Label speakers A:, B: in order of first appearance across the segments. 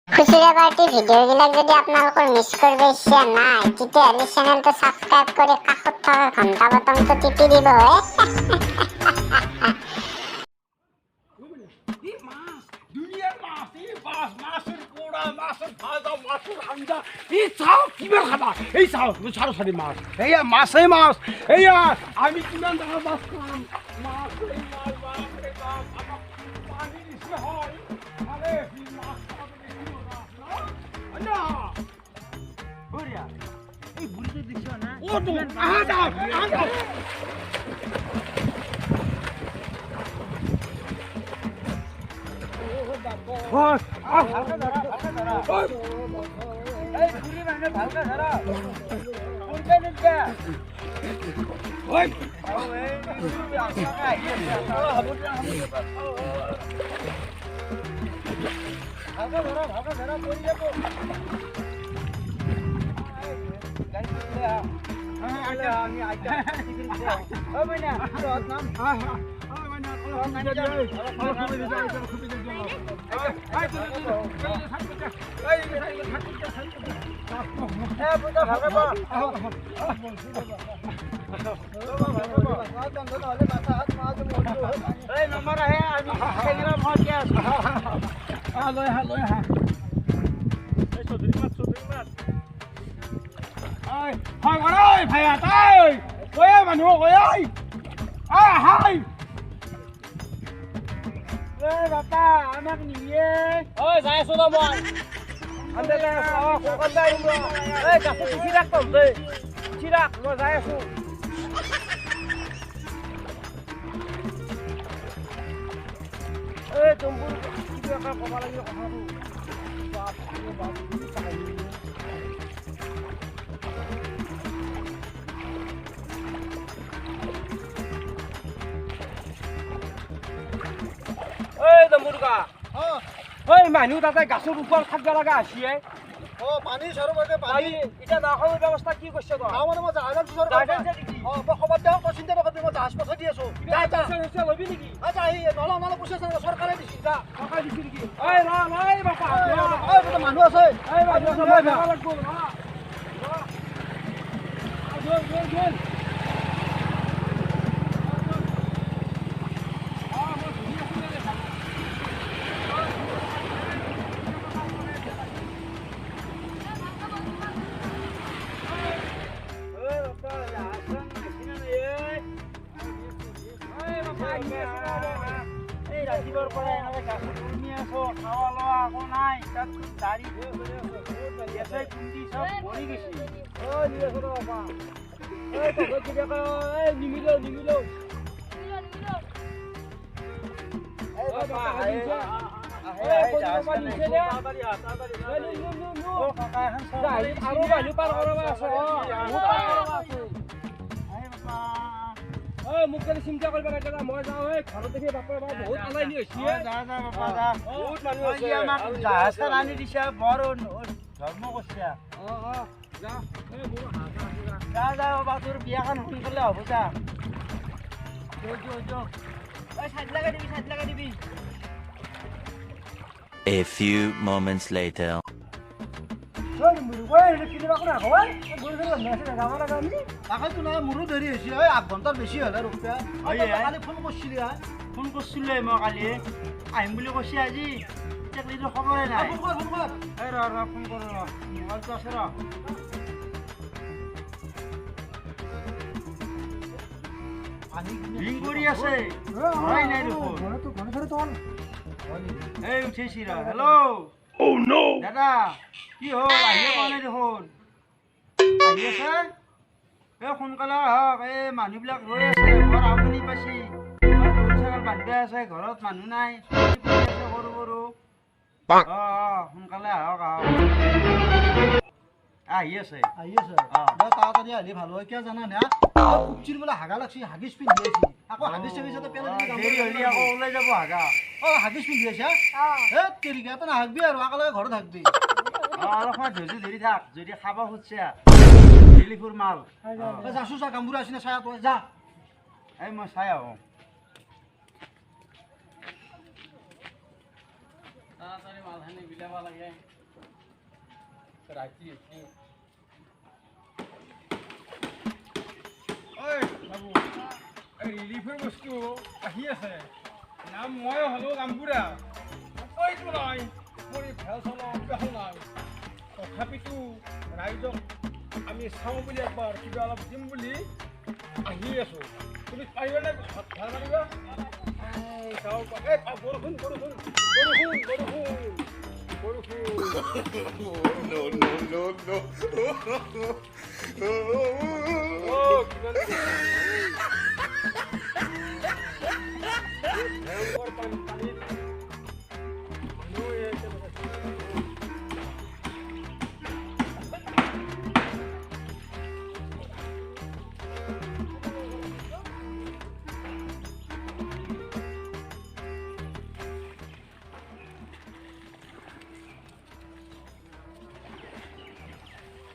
A: খুচুৰা পাৰ্টি ভিডিঅ'বিলাক যদি আপোনালোকৰ মিছ কৰিব ইচ্ছা নাই, তেতিয়াহ'লে চেনেলটো ছাবস্ক্ৰাইব কৰি কাষত থকা ঘণ্টা বটনটো টিপি দিব।
B: এই মাছ, দুনিয়াৰ মাছ, এই মাছ, মাছৰ পোৰা, মাছৰ ভাজা, মাছৰ আঞ্জা। এই চাওক, কিমান খাবা। এই চাওক, চাৰো চাৰি মাছ, এইয়া মাছেই মাছ। এইয়া আমি কিমান ডাঙৰ মাছ খাম। মাছ, এই মাছ, বাপৰে বাপ, আমাক পানী নিচিনা হয়। আৰে মাছ খাব বেছি মজা আছে ন? না।
C: বঢ়িয়া। এই বুঢ়ীটো দেখিছ না?
B: অ তো, আহা যাওক, আহা যাওক। হয়, আহ।
C: ভালকে ধৰা, ভালকে ধৰা। এই বুঢ়ী মানুহ, ভালকে ধৰা। পৰিবা নিদিবা।
B: ঐ।
C: অ, এই আহি আছে। অ, হ'ব দিয়া, হ'ব দিয়া। ভালকে ধৰা, ভালকে ধৰা, পৰি যাব। গাড়ীটো লৈ আহা। লৈ আহা, আমি আইতা। অ, মইনা, তহঁত নাম।
B: অলপ সুবিধা দে, অলপ সুবিধা দে, অলপ।
C: এ, পুতা, ভালকে বহ। এই নম্বৰ আহে, আমি ঠেঙেৰা মহতে আছো।
B: লৈ আহা, লৈ আহা।
C: চৌধুৰী মাত, চৌধুৰী মাত।
B: হয়, ঐ ভাইয়া, তাই ঐ মানুহ, ঐ হাই।
C: ঐ বাপা, আমাক নিয়ে।
D: ঐ, যাই আছো ৰ মই।
C: আমি যাই আছো। অ, কলকাতা আহিম ৰ। এই গাছত উঠি থাক তহঁতে, উঠি থাক, মই যাই আছো। এই তম্বুৰ কিবা এটা ক'ব লাগিব কথাটো। বাপৰে বাপ, কি পানী! ঐ দম্বুৰ, ঐ মানুহ তাতে গাছৰ ওপৰত থাকিব লগা হৈছে।
E: অ, পানী চাৰিওপাশে পানী।
C: পানী। এতিয়া নাওখনৰ ব্যৱস্থা কি কৰিছ তই?
E: নাও মানে মই জাহাজত দিছোঁ আৰু।
C: জাহাজত দিছা নেকি?
E: অ, মই খবৰ দিওঁ, তই চিন্তা নকৰিবি, মই জাহাজ পঠাই দি আছো।
C: কিবা
E: যা যা।
C: পইচা চইচা ল'বি নেকি?
E: যা, আহি নলওঁ, নলওঁ, পইচা চইচা চৰকাৰে দিছে, যা।
C: টকা দিছি নেকি? ঐ ৰ, ৰ, এই বাপা, ৰ।
E: ঐ, তাতে মানুহ আছে।
C: এই মানুহ আছে, মই যাব লাগব, ৰ ৰ। গ'ল গ'ল গ'ল। ঐ বাপা, জাহাজখন আহিছে নে নাই? ঐ বাপা, আহি আছো ৰ, ৰ। এই ৰাতিপুৱাৰ পৰা এনেকৈ গাছত ওলমি আছো, খাৱা লোৱা একো নাই। তাত দাড়ি গেছে, খুন্দি চব মৰি গৈছে। ঐ নি আছো ৰ বাপা। ঐ তহঁতৰ কিবা, এই নিমিলেও নিমিলেও।
E: এই
C: ঐ
E: বাপা,
C: বাপা,
E: আহে
C: আহিছে।
E: আহে।
C: ঐ,
E: আহে।
C: কোন
E: জাহাজখন
C: বাপা
E: আহিছে।
C: নিছে নে?
E: তাড়াতাড়ি আহ, তাড়াতাড়ি।
C: ঐ, নো নো নো নো।
E: অ, কাকা, এখন
C: জাহাজ আৰু মানুহ পাৰ কৰাব আছে। অ, বহুত পাৰ কৰাব আছে।
E: আহে বাপা।
C: ঐ, মোক কেলে চিন্তা কৰিব লাগে, যা, মই যাওঁ। ঐ, ঘৰত দেখি বাপৰে বাপ, বহুত আলাইনি হৈছে।
E: অ, যা যা বাপা, যা।
C: বহুত মানুহ
E: ঐ,
C: আছে।
E: ই আমাক জাহাজখন আনি দিছে, বৰ ধৰ্ম কৰিছে।
C: অ অ, যা। এই মোৰ হাঁহ আছে, যা।
E: যা যা বাবা, তোৰ বিয়াখন সোনকালে হ'ব, যা। যো যো যো।
C: ঐ, চাইড লগাই দিবি, চাইড লগাই দিবি।
F: A few moments later.
C: ঐ মুৰ্গা, এই কিবা কৰা হয়, গৰু গৰু বান্ধি আছে, যাব লাগে আমি।
E: তাকেতো নাই, মোৰো দেৰি হৈছে। ঐ, 8 ঘণ্টাৰ বেছি হ'ল আৰু ৰূপা। কালি ফোন কৰিছিলি হা?
G: ফোন কৰিছিলোঁ মই কালি, আহিম বুলি কৈছে। আজি টেকলিটো খবৰে নাই।
E: ফোন কৰ, ফোন কৰ।
G: এই ৰ ৰ, ফোন কৰোঁ ৰ, মোবাইলটো আছে ৰ।
E: পানী।
G: ৰিং কৰি আছে, ধৰাই নাই দেখোন।
C: ঘৰতো ঘৰে ঘৰে তল।
G: এই উঠিছি ৰ। হেল্ল'। দাদা, কি হ'ল, আহিয়ে পোৱা নাই দেখোন? আহি আছে? এই সোনকালে আহক, এই মানুহবিলাক ৰৈ আছে, বৰ আমনি পাইছি। গৰু ছাগল বান্ধি আছে, ঘৰত মানুহ নাই, ছোৱালী পৰি আছে সৰু সৰু। অঁ অঁ, সোনকালে আহক, আহক। আহি আছে।
E: আহি আছে?
G: অ।
E: দে, তাড়াতাড়ি আহিলে ভাল হয়। কিয় জানা না, কুপচিৰ বোলে হাগা লাগছি, হাগিজ পিন্ধি আহিছি। আকৌ হাগিজ চাগিজ এটা পেলাই দিলে।
G: দেৰি হ'লে আকৌ ওলাই যাব হাগা।
E: অ, হাগিজ পিন্ধি আহিছা। এ তেৰিকা, তই নাহাগবি আৰু, একেলগে ঘৰত হাগবি।
G: অঁ, অলপ সময় ধৈৰ্য ধৰি থাক, যদি খাব খুজিছে ৰিলিফৰ মাল।
E: এ, যাচো যা, গামবুঢ়া আছে না চাই তই যা।
G: এই মই চাই আহোঁ।
D: তাড়াতাড়ি মাল। মালখিনি বিলাব লাগে ৰাতি হৈছে।
B: ঐ বাবু, এই ৰিলিফৰ বস্তু আহি আছে নাম মই হ'লেও গামবুঢ়া, উপায়টো নাই, মোৰ এই ভেল চলোৱা অভ্যাস নাই। তথাপিতো ৰাইজক আমি চাওঁ বুলি একবাৰ কিবা অলপ দিম বুলি আহি আছোঁ। তুমি পাৰিবানে ভাল মাৰিবা? চাওঁ, এই বৰষুণ বৰষুণ বৰষুণ বৰষুণ বৰষুণ।
H: No, no, no, no.
B: অ' কিমান ভয়ংকৰ পানী, পানীত মানুহ এই কেনেকুৱা।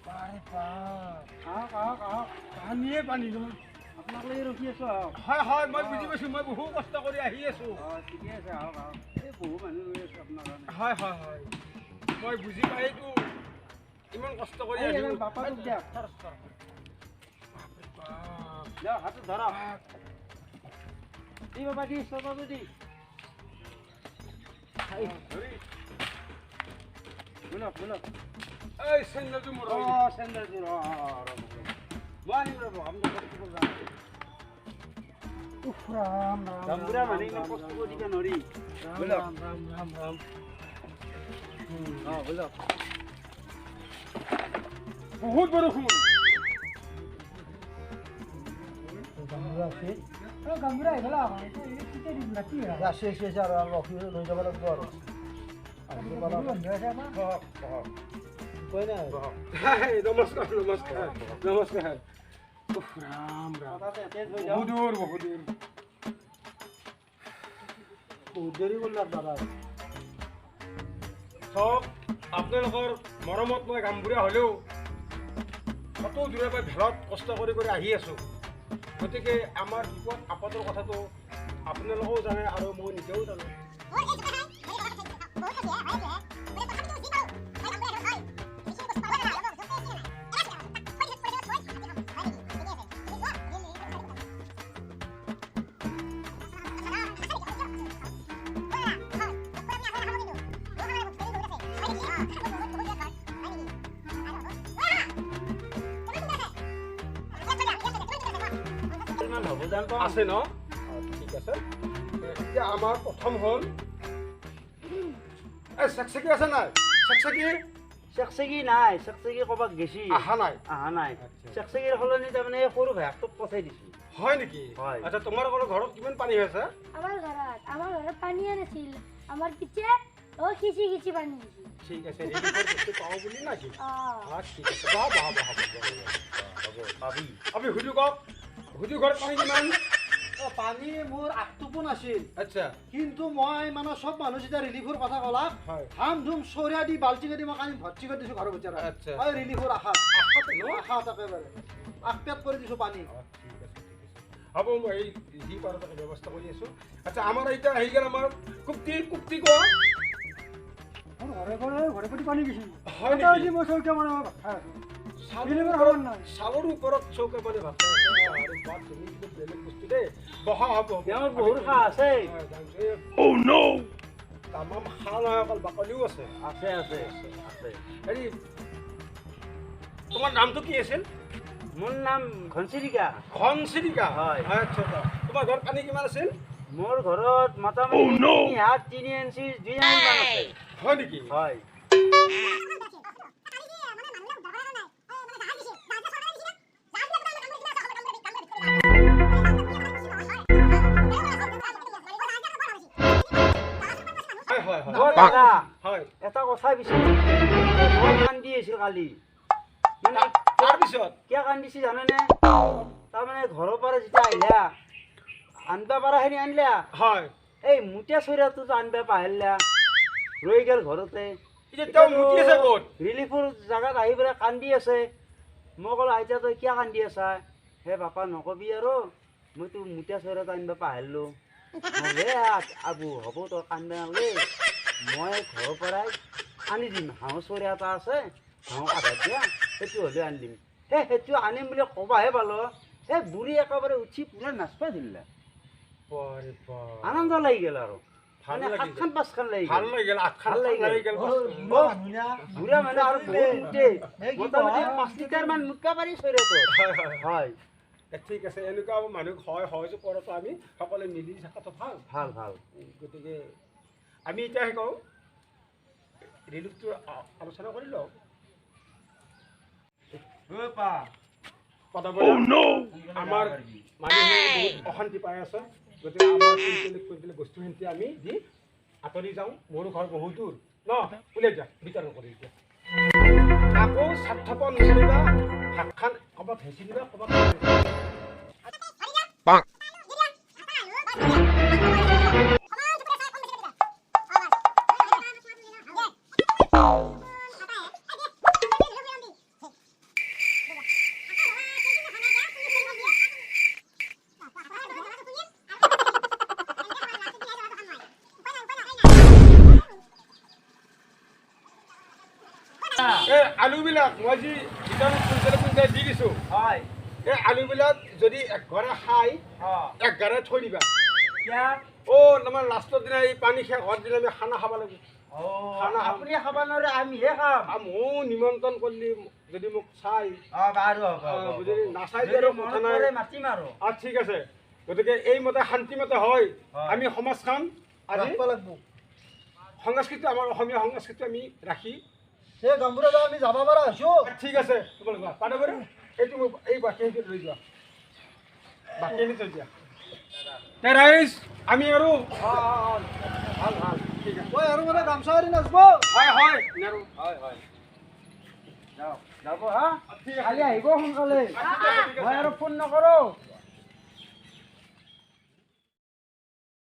B: বাৰে বাপ,
C: আহক আহক আহক,
B: পানীয়ে পানী দেখোন।
C: আপোনাক লৈ ৰখি আছোঁ, আহক।
B: হয় হয়, মই বুজি পাইছোঁ, মই বহু কষ্ট কৰি আহি আছোঁ।
C: অঁ, ঠিকে আছে, আহক আহক। এই বহু মানুহ ৰৈ আছে আপোনাৰ কাৰণে।
B: হয় হয় হয়, মই বুজি পাইতো ইমান কষ্ট কৰি
C: এই
B: আহিলোঁ।
C: বাপাটোক দিয়ক।
B: বাপৰে বাপ।
C: দিয়ক, হাতত ধৰক। দি বাবা, দি চপাটো দি।
B: ধৰি।
C: ব'লক ব'লক।
B: এই চেণ্ডেলটো মোৰ।
C: অঁ, চেণ্ডেলযোৰ, অঁ অঁ অঁ, ৰ'ব ৰ'ব, মই আনিম ৰ'ব। আপুনি কষ্ট কৰিব নালাগে।
E: উফ ৰাম ৰাম।
C: গামবুঢ়া মানুহ ইমান কষ্ট কৰি দিব নোৱাৰি।
B: ৰাম
C: ব'লক।
B: ৰাম ৰাম ৰাম ৰাম।
C: অঁ, ব'লক।
B: বহুত বৰষুণ।
E: গামবুঢ়া আছে।
G: গামবুঢ়া আহি গ'ল। ৰাতি
E: আছে আছে আছে, আৰু ৰখি লৈ যাব লাগিব আৰু।
B: বহক বহক।
E: উপায় নাই।
B: বহক। হাই, নমস্কাৰ নমস্কাৰ নমস্কাৰ। উফ ৰাম ৰাম।
C: তাতে ইয়াতে থৈ
B: বহু
C: যাওক।
B: দূৰ, বহু দূৰ।
E: বহুত দেৰি কৰিলাক দাদা।
B: চাওক, আপোনালোকৰ মৰমত মই গামবুঢ়া হ'লেও কত দূৰৰ পৰা ভেলত কষ্ট কৰি কৰি আহি আছোঁ। গতিকে আমাৰ বিপদ আপদৰ কথাটো আপোনালোকেও জানে আৰু মই নিজেও জানো।
C: কিমান হ'ব জান পাওঁ।
B: আছে ন? অঁ, ঠিক আছে। এতিয়া আমাৰ প্ৰথম হ'ল এই চেকচেকি আছে নাই? চেকচেকি।
C: চেকচেকি নাই, চেকচেকি ক'ৰবাত গেছি।
B: অহা নাই?
C: অহা নাই।
B: আচ্ছা।
C: চেকচেকিৰ সলনি তাৰমানে এই সৰু ভায়েকটোক পঠাই দিছোঁ।
B: হয় নেকি?
C: হয়।
B: আচ্ছা, তোমালোকৰ ঘৰত কিমান পানী হৈছে?
I: আমাৰ ঘৰত পানীয়ে নাছিল। আমাৰ পিছে সিঁচি সিঁচি পানী দিছিল।
B: ঠিক আছে, ৰিলিফৰ বস্তু পাওঁ বুলি নাকি?
I: অঁ।
B: অঁ, ঠিক আছে, বহা বহা বহা বহা।
C: হ'ব, পাবি।
B: আপুনি সুধি কওক, সুধি ঘৰত পানী কিমান?
E: পানী মোৰ আগটোপো নাছিল।
B: আচ্ছা।
E: কিন্তু মই মানে চব মানুহ যেতিয়া ৰিলিফৰ কথা ক'লা,
B: হয়,
E: ধাম ধুম চৰিয়া দি বাল্টিঙে দি মই কানি ভৰ্তি কৰি দিছোঁ ঘৰৰ ভিতৰত।
B: আচ্ছা।
E: হয়, ৰিলিফৰ আশাত।
B: আশাতে ন?
E: আশাত একেবাৰে আগপেট কৰি দিছোঁ পানী।
B: অঁ, ঠিক আছে ঠিক আছে, হ'ব, মই এই যি পাৰোঁ তাকে ব্যৱস্থা কৰি আছোঁ। আচ্ছা, আমাৰ এতিয়া আহি গ'ল আমাৰ কুপ্তি। কুপ্তি কোৱা।
G: মোৰ ঘৰে ঘৰে ঘৰে প্ৰতি পানী গৈছিল।
B: হয় নেকি?
G: মই চৌকা মানে ভাত খাই আছোঁ।
B: চালৰ
G: ৰিলিফৰ
B: ওপৰত
G: খবৰ নাই।
B: চালৰ ওপৰত চৌকা পানী ভাত খাই আছে। আৰু বাপ, তুমি কিন্তু বেলেগ বস্তু দেই। বহা, হ'ব হ'ব।
C: তেওঁৰ বহুত সাহ আছে।
B: তামাম খা নহয়, অকল বাকলিও আছে।
C: আছে আছে আছে।
B: হেৰি, তোমাৰ নামটো কি আছিল?
C: মোৰ নাম ঘনচিৰিকা।
B: ঘনচিৰিকা?
C: হয়।
B: আচ্ছা আচ্ছা, তোমাৰ ঘৰত পানী কিমান আছিল?
C: মোৰ ঘৰত মোটামুটি 3 হাত 3 ইঞ্চি 2 আঙুল মান আছে।
B: হয় নেকি?
C: হয়।
B: হয় হয় হয়।
C: অ দাদা।
B: হয়।
C: এটা কথা পিছে বৰ কান্দি আছিল কালি মানে।
B: তাৰপিছত?
C: কিয় কান্দিছি জানেনে? তাৰমানে ঘৰৰ পৰা যেতিয়া আহিলা, আনবা পাৰাখিনি আনিলা,
B: হয়,
C: এই মুতিয়া চৰিয়াটোতো আনবা পাহৰিলা, ৰৈ গ'ল ঘৰতে।
B: এতিয়া তেওঁ মুতি আছে ক'ত?
C: ৰিলিফৰ জেগাত আহি পেলাই কান্দি আছে। মই ক'লো, আইতা তই কিয় কান্দি আছা? হে বাপা, নকবি আৰু, মইতো মুতিয়া চৰিয়াটো আনিব পাহৰিলোঁ। হে আবু, হ'ব, তই কান্দিব নালাগে। মই ঘৰৰ পৰাই আনি দিম। হাঁহ চৰিয়া এটা আছে, হাঁহ আধা দিয়া, সেইটো হ'লেও আনি দিম। সেই সেইটো আনিম বুলি ক'বাহে পালোঁ, সেই বুঢ়ী একেবাৰে উঠি পূৰা নাচবা ধৰিলে। আনন্দ লাগি গ'ল আৰু, মানে 7খন 5খন লাগি
B: ভাল লাগিল, 8খন লাগি গ'ল।
C: বুঢ়া মানুহ আৰু বহুত মুঠে, মোটামুটি 5 লিটাৰ মান মুটকা পাৰি চৰিয়াটো। হয়,
B: ঠিক আছে। এনেকুৱা মানুহক সহযোগ কৰাটো আমি সকলোৱে মিলি থকাটো ভাল।
C: ভাল ভাল।
B: গতিকে আমি এতিয়া কওঁ, ৰিলিফটো আলোচনা কৰি লওঁ। আমাৰ মানুহে বহুত অশান্তি পাই আছে, গতিকে আমাৰ কুইণ্টেলে বস্তুখিনি আমি দি আঁতৰি যাওঁ। মোৰো ঘৰ বহুত দূৰ ন, ওলাই যোৱা, বিতৰণ কৰি দিয়া। আকৌ স্বাৰ্থপৰ নকৰিবা, ভাতখান ক'ৰবাত হেঁচি দিবা, ক'ৰবাত। এই আলুবিলাক মই যি বিতৰণ কুইণ্টেলে কুইণ্টেলে দি দিছোঁ,
C: হয়,
B: এই আলুবিলাক যদি একঘৰে খাই একঘৰে থৈ দিবা। অ' আমাৰ লাষ্টৰ দিনা এই পানী শেষ হোৱাৰ দিনা আমি খানা খাব লাগিব।
C: খানা আপুনি খাব নোৱাৰে, আমিহে খাম।
B: ময়ো নিমন্ত্ৰণ কৰিলি যদি মোক চাই, যদি নাচাই কথা নাই,
C: মাতিম আৰু।
B: ঠিক আছে। গতিকে এইমতে শান্তিমতে হয় আমি সমাজখন আজি
E: লাগিব,
B: সংস্কৃতি, আমাৰ অসমীয়া সংস্কৃতি আমি ৰাখি
E: সেই গামবুঢ়া আমি যাব পৰা হৈছোঁ।
B: ঠিক আছে, তোমালোক পাতে বাৰু। এইটো মোক এই বাকীখিনি লৈ যোৱা, বাকীখিনি থৈ দিয়া। তে ৰাইজ, আমি আৰু ভাল ভাল, ঠিক আছে।
E: ঐ আৰু মানে গামোচা এৰি নাচব।
B: হয় হয়,
C: হয় হয়, যাওক যাব। হা, খালি আহিব সোনকালে, মই আৰু ফোন নকৰোঁ।